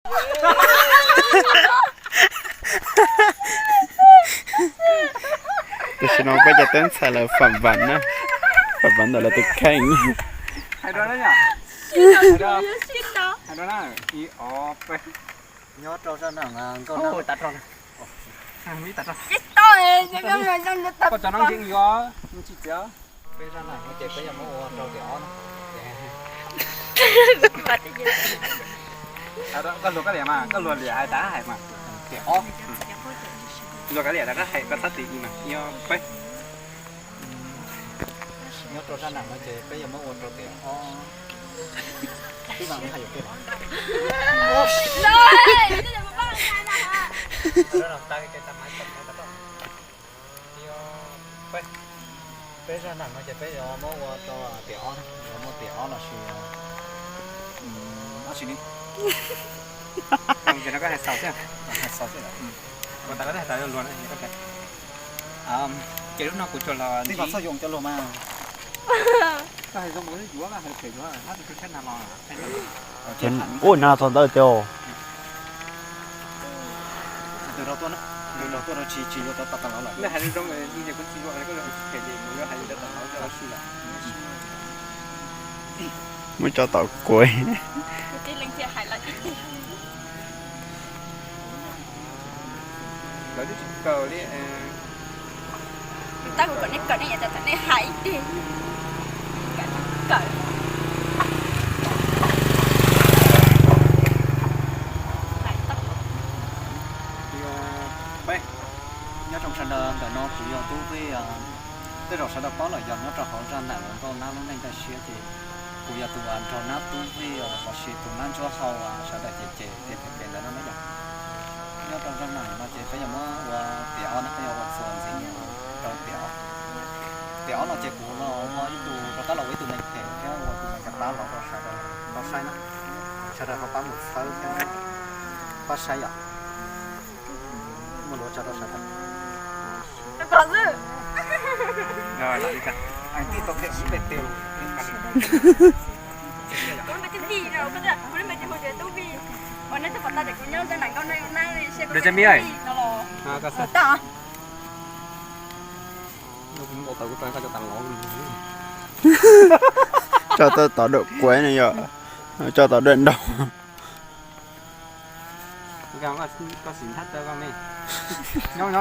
Tam sim no peb cov tub ntxhais lawv phỏng vấn na, phỏng vấn ntawm lawv tus kheej. Hais rau na, hais rau na, ib ob peb. Nyob rau zaj nam nkauj na. Koj cov no ntseeg yuav tsis txiav. Peb zaj nam no ces peb yuav muab ua rau tiam ob na. Koj luag koj liam mas, koj luag liam hais tas hais mas. Tiam ob. Luag koj liam tas koj hais, koj txhob tiv ib mas, ib ob peb. Nyob rau zaj nam no ces peb yuav muab ua rau tiam ob. Twb vam hais yuav peb los. Peb zaj nam no ces peb yuav muab ua rau tiam ob, yuav muab tiam ob los sis ob sim li. Ces no koj hais xaus xwb, hais xaus xwb. Kuv tas koj hais tas luag na. Ces lub no kuv tsuas los txhob yoo cov luag mas. Koj hais zoo mus yuav, hais phem yuav, hab tus tub sab nag los. Ua nag txog ntawd tiag. Muab tso tom kuv. Lawv twb tsis kawm li. Tab kuv kom nej kawm nej yuav tau thaum nej hais ib teg. Kawm, kawm. Peb, nyob rau sawv daws ntawm no kuv yog Tub Vij. Tej zaum sawv daws paub lawm yog nyob rau hauv zaj nam uas nkauj nab lub neej kaj siab ces kuv yog tus uas nrog nab Tub Vij los sis tus nab ntsuab hau uas sawv daws cem cem tias phem phem ntawd no na yom. Nyob rau zaj nam no ces peb yuav muab ua tiam ob na, peb yuav ua txuas ntxiv rau tiam ob. Tiam ob no ces kuv los ua ib tug rov qab los ua ib tug neeg phem thiab ua tus neeg cov qab los rau sawv daws tau saib na. Sawv daws ho pab mus txhawb thiab pab saib yom. Muaj lus tso rau sawv daws. Tij tau phem xwb pem tiag. Ua nej twb pom tau tias kuv nyob zaj nam nkauj nab li siab kuv. Tso tau tod dawm kuav no yom, tso tod dawm nraug.